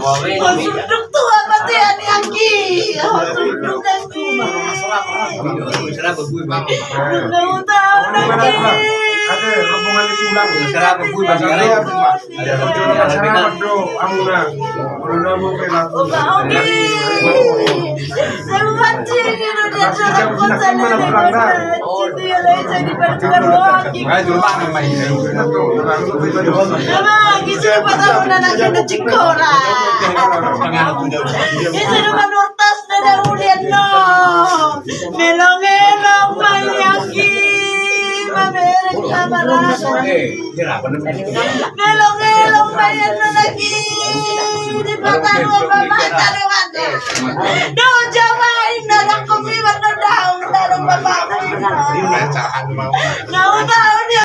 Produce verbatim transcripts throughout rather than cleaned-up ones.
Sunduk tu hapatean ni anggi. Sunduk anggi. Nunga hutaon anggi. Oba ogi. Sebuah ciri dia dalam kota ni. Dia lai jadi bertukar ogi. Nama anggi siapa tahu na nak kena cikola. Dia sudah manurtas. Dada ulian no. Melong-elong ma i anggi, mamereng na marasa. Melong-elong ma i anggi, di pataruan ma i anggi. Do jawa inna dang kopi warna daun dalam bapak. Nau tahu dia.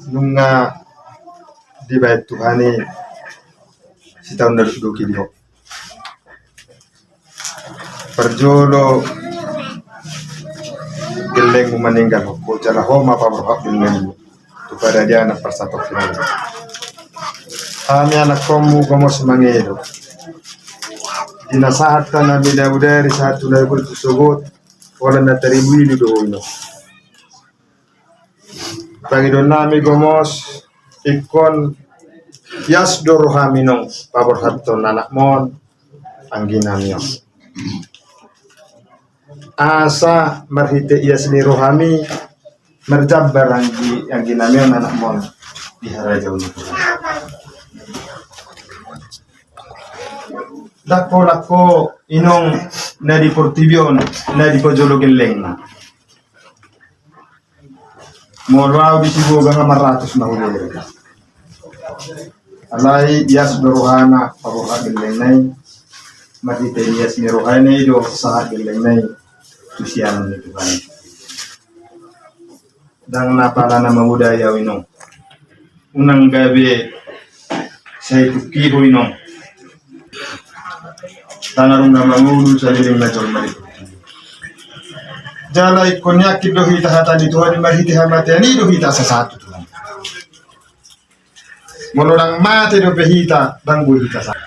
Nunga dibaen Tuhan i sitaon na dokdok i di ho. Parjolo gellengmu maninggalhon ho, jala ho ma paborhat gellengmu tu paradanan parsatongkinan. Hami anakkonmu gomos mangido. Di na sahat tu na binaudari, sahat tu na binaudari tu sogot, holan na taribu-ibu do ho i. Pangidoannami gomos, ingkon ias do rohami nong paborhathon anakmon, angginami on. Asa marhite ias ni rohami marjambar anggi, angginami on, anakmon di harajaon ni Tuhan. Ndang pola ho inong na di portibi on na dipajolo gellengna. Molo au di Siboga nga marratus ma hulehon. Alai ias do rohana paborhat gellengna i. Marhite ias ni rohana i do sahat gellengna i tu siamun ni Tuhan. Ndang na pala na mangudai au inong. Unang gabe sai tungki ho inong. Tangarung na mangolu saleleng na jolma di. Jala ingkon yakin do hita hata ni Tuhan i, marhite hamatean i do hita sasahat tu Tuhan. Molo ndang mate dope hita, ndang boi hita sahat.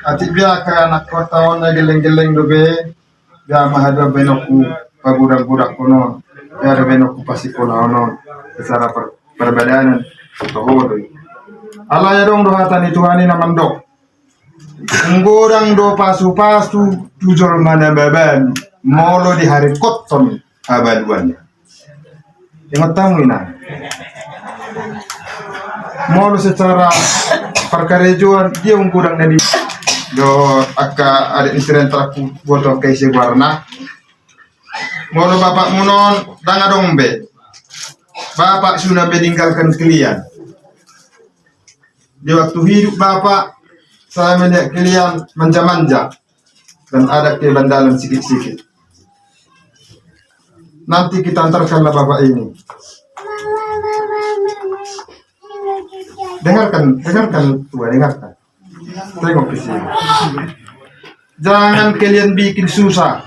Atik be angka anakkonta on na gelleng-gelleng dope, be ma haduan baenonku pagodang-godangkon on, be do baenonku pasikkolahon on secara par-, parbadanan, toho do i. Alai adong do hata ni Tuhan i na mandok. Nggodang do pasu-pasu tu jolma na mabalu molo diharingkothon habaluanna. Ingot hamu inang. Molo secara parkarejoan dia nggodang na di Jo angka adik istri yang telah kuboto angka isi warna. Molo bapakmuna on, ndang adong be. Bapak sudah meninggalkan kalian. Di waktu hidup bapak, saya melihat kalian manja-manja dan ada kebandalan sikit-sikit. Nanti kita antarkanlah bapak ini. Dengarkan, dengarkan tua, dengarkan. Tengok ke sini. Jangan kalian bikin susah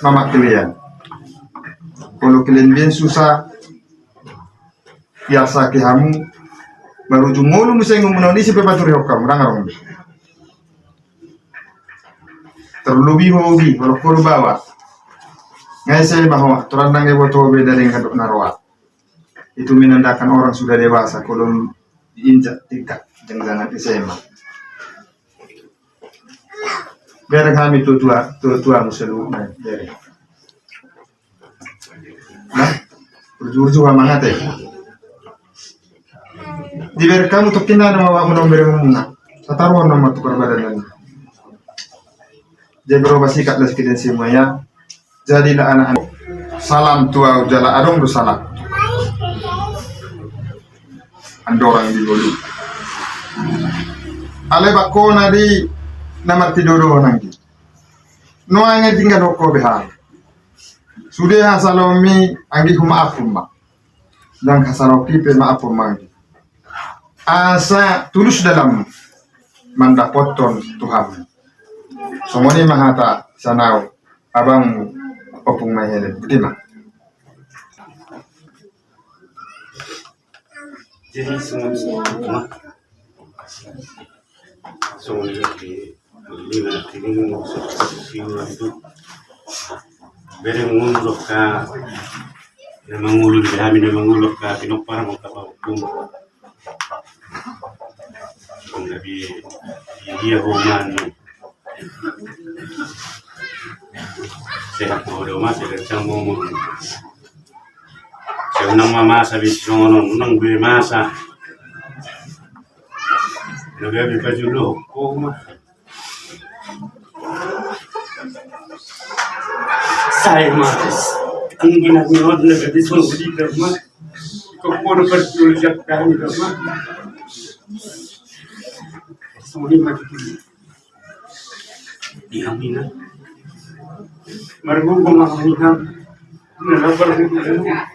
mama kalian. Kalau kalian bikin susah, biasa ke hamu, marujung ngolu muse ngomong, isi pe paturihon hamu, ndang adong. Terlebih hobi, kalau kau bawa. Ngai saya bahwa, turan nang ibu tu beda dengan dok naroa. Itu menandakan orang sudah dewasa, kalau diinjak tingkat jenjang S M A. Bereng hami tu tua, tu tua musalu, bereng. Nah, burju-burju amang ate. Dibereng hamu tokkinan nama wa kuno bereng muna. Sataruan nama tukar badan. Jadi berubah sikap dan sekalian semuanya. Jadilah anak-anak. Salam tu au jala adong do salam. Andorang di ngolu. Alai bangkona di na martidodo nanggi. Nuaeng tinggal hoko beha. Sude hasalaonmi anggi, humaafhon ma. Ndang hasalaonki pe maafhon ma anggi. Asa tulus dalam mandapothon Tuhan. Songon i ma hata sanau. Abang Opung Maihelen, budi ma. Jadi songon i ma. Songon i ma. Bereng muna dohot na mangolu di hami na mangolu dohot pinompar ma angka pahompum. Dia ho man. Sehat ho do ma, sehat sang momon. Sai unang ma masa be songon on, unang be masa. Na gabe pajolo ho ma. Sai ma. Anggi na ni on na gabe songon i ma. Kok podo pajolo siap kami ma. Songon i ma. Di hami na. Margogo ma hami na. Na lapar di hami na.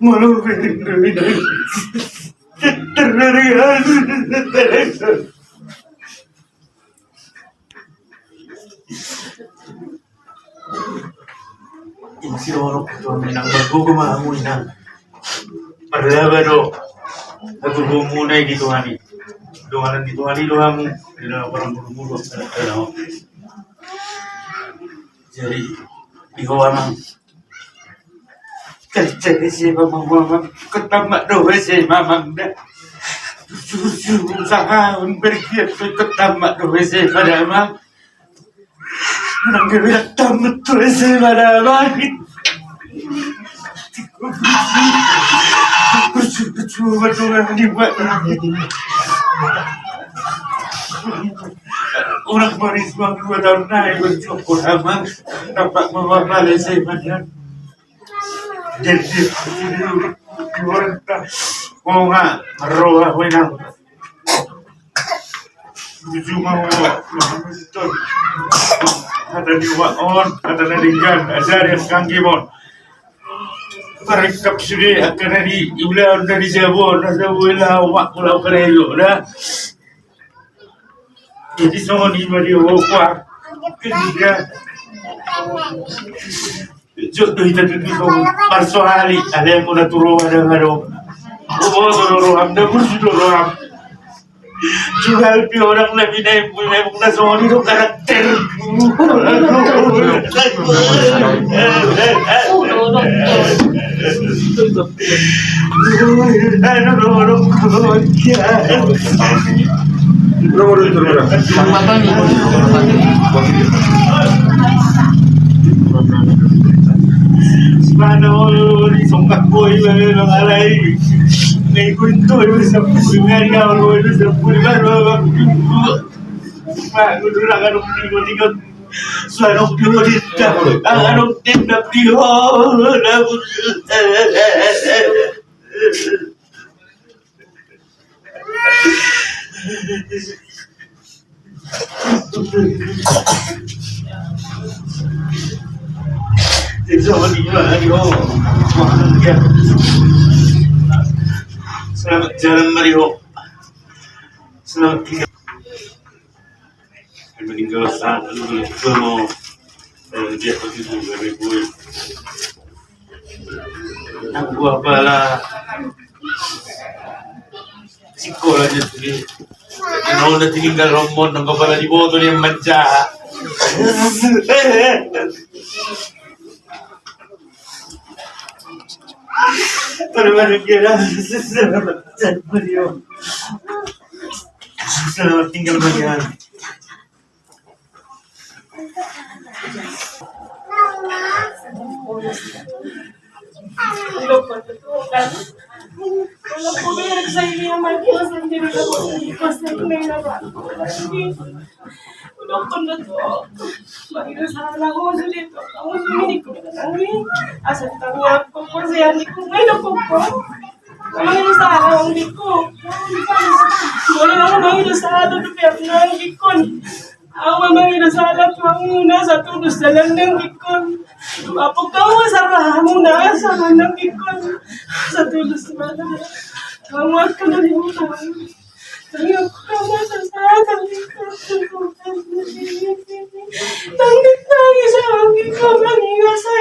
Molo. Isi lorok tu hami na, margogo ma hamu inang. Marlaba do. Satu gomuna i di Tuhan i. Donganan di Tuhan i do hamu. Di dalam orang bulu-bulu. Jadi di ho amang. Kerja di si mamang, mamang. Ketambak do si mamang da. Susu usaha un bergiat ketambak do si pada amang. Nang kami datang betul saya pada lagi. Bersyukur, bersyukur, bersyukur, dibuat lagi. Orang baris uang dua tahun naik bersyukur aman. Nampak mama balik saya pada. Jadi, orang tak mau nggak roh apa yang Tuju ma ho, hata ni uak on, hata na denggan, ajari angka anggi on. Marangkup sude angka na di ulaon, na di jabu on, na jabu ela uak, ulaon karajo da. Jadi songon i ma di ho, uak. Ketiga. Jot do hita tutu songon parsoali, alai anggo na tu roha ndang adong. Boboto do roham, ndang burju do roham. Junggal pe orang na binaen, binaen na songon i do karakter. Selamat jalan, Mario. Selamat tinggal. Meninggal satu, dua, mau. Eh, dia begitu, dari gue. Nang gua pala sikola aja tuh. Nang udah tinggal rombon, nang gua pala di botol yang manca. Pada mana dia dah? Selamat tinggal, Marian. Au ma mangido sala tu angkon. Au ma mangido sala tu angkon, na satu dosa nang angkon. Apa kau salah muna, salah nang angkon. Satu dosa nang angkon. Kau akan dari utang. Tapi aku kau masa sala nang angkon. Tangis, tangis, tangis, tangis, tangis.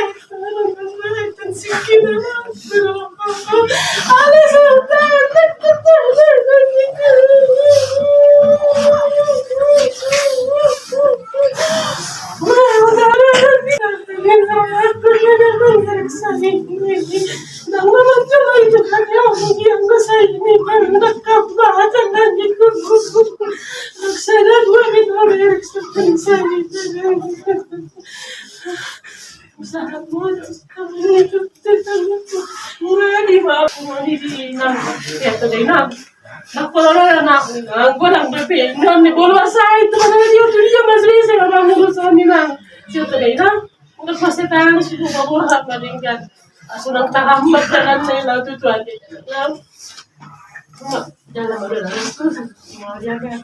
Usaha muat, kamu itu tetangga. Murah di bawah, murah di nang. Ya, tadi nang. Nak kalau ada nang, nang, gua nang berpe, nang di bawah saya itu mana dia tuh dia mas bisa nang urusan di nang. Siapa tadi nang? Udah pasti tangan sudah bawa apa dengan. Sudah tahan berjalan saya lalu tuh aja. Nang. Cuma jangan ada lagi tuh. Mau jaga.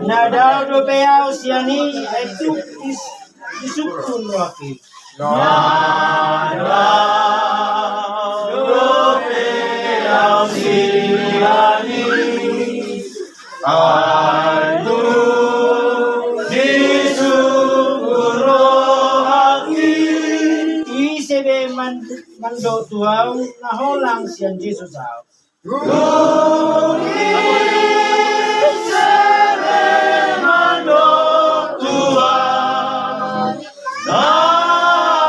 Na dao dope au sian i, ai tuk is-, isungkun rohangki. Na dao dope au sian i, ai tuk isungkun rohangki. Ise be man-, mandok tu au na holang sian Jesus au. Ise be mandok tu au na holang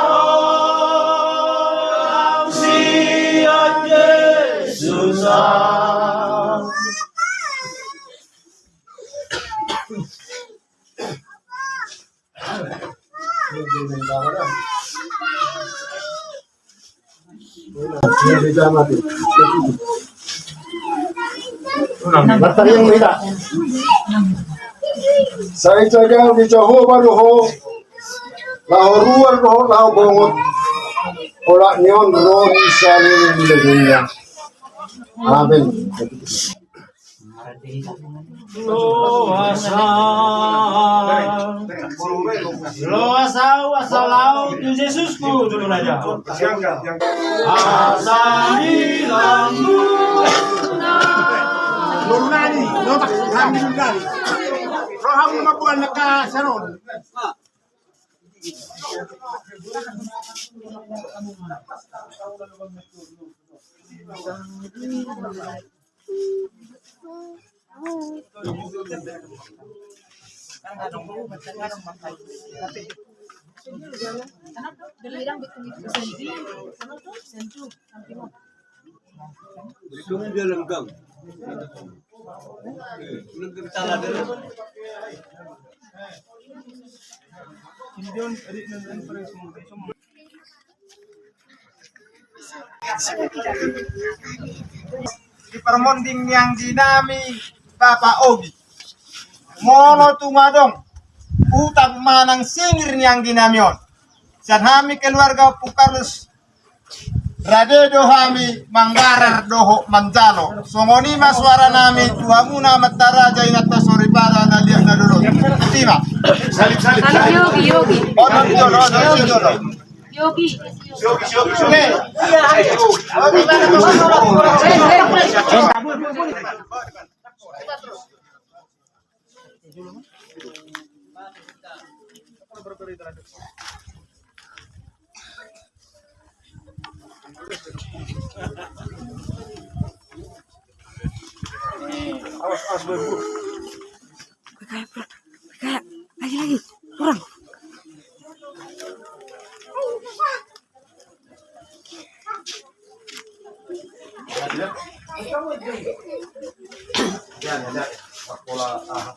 sian Jesus au. Sai sadia di Jahowa do ho, laho ruar dohot laho bongot, olat ni on ro di saleleng ni lelengna. Amen. Loas au, loas au asa lao tu Jesusku tu raja. Asa di lambungna. Nurnani, notak kami nurnani. Rohamu mambuat neka saron. Di parmonding ni anggi nami Bapak Ogi. Molo tung adong uta manang singir ni anggi nami on, sian hami keluarga Ompu Karlus, rade do hami manggarar dohot manjalo. Songon i ma suara nami tu hamuna amanta raja, inanta soripada, na liat na lolo. Ima. Salib, salib, salib. Yogi, Yogi. Odon jolo, odon jolo. Yogi. Awas, awas, Bang. Kayak, kayak, lagi, lagi. Kurang. Ya, ya, ya. Pola, ah.